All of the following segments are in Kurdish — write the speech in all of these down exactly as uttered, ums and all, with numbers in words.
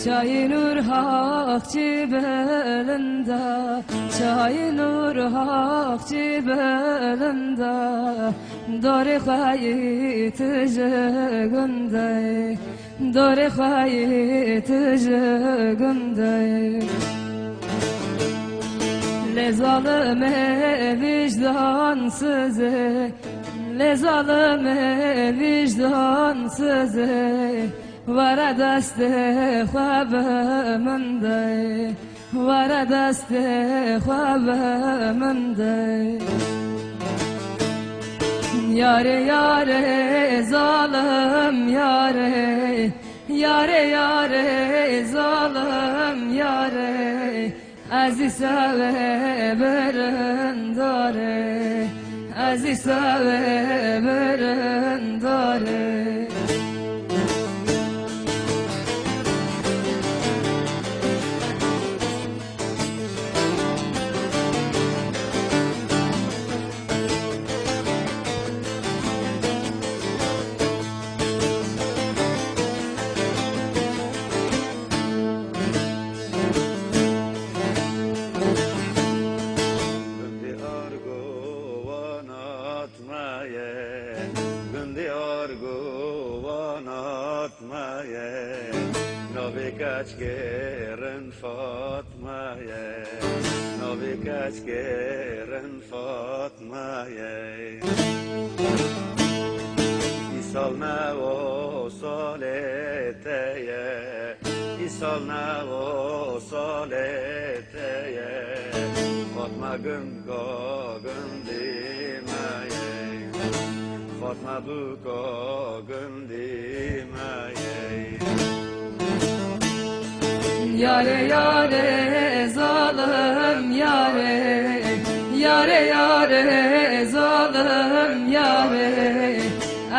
Çayê nûr haqçî bilind e, çayê nûr haqçî bilind e, dorê xwe yî tu ji gund e, dorê xwe yî tu ji gund e. Lê zalimê vicdansizê, lê zalimê vicdansizê, were destê xwe bi min de, were destê xwe bi min de. Yarê, yarê, zalim yarê, yarê, yarê, zalim yarê, ez î sewê birindarê, ez î sewê birindarê. Gundî argo wan atmaye, gundî argo wan atmaye, navê keçkê rin Fatmaye, navê keçkê rin Fatmaye. Îsal newo salê te ye, îsal newo salê te ye. Fatma gund ka gundî me ye, Fatma bû ka gundî me ye. Yarê, yarê, zalim yarê, yarê, yarê, zalim yarê,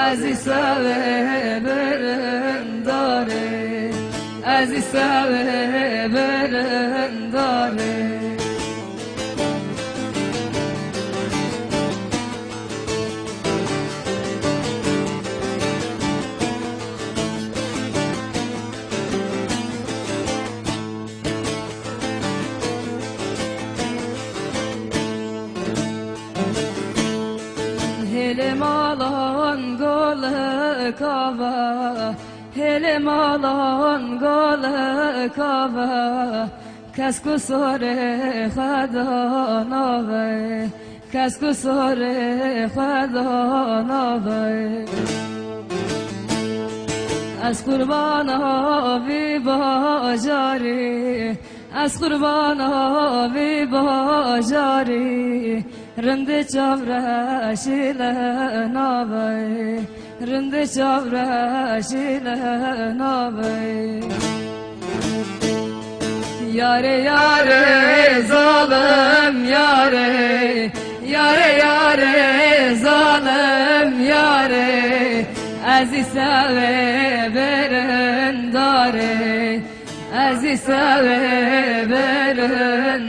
ez î sewê birindarê, ez î sewê birindarê. Hêlê malan golik ava, hêlê malan golik ava, kes ku sorê xwe danave, kes ku sorê xwe danave. Ez qurbana vî bajarî, ez qurbana vî bajarî, rindê çavreşî li navê, rindê çavreşî li navê. Yarê, yarê, zalim yarê, yarê, yarê, zalim yarê, ez î sewê birindarê, ez î sewê birindarê.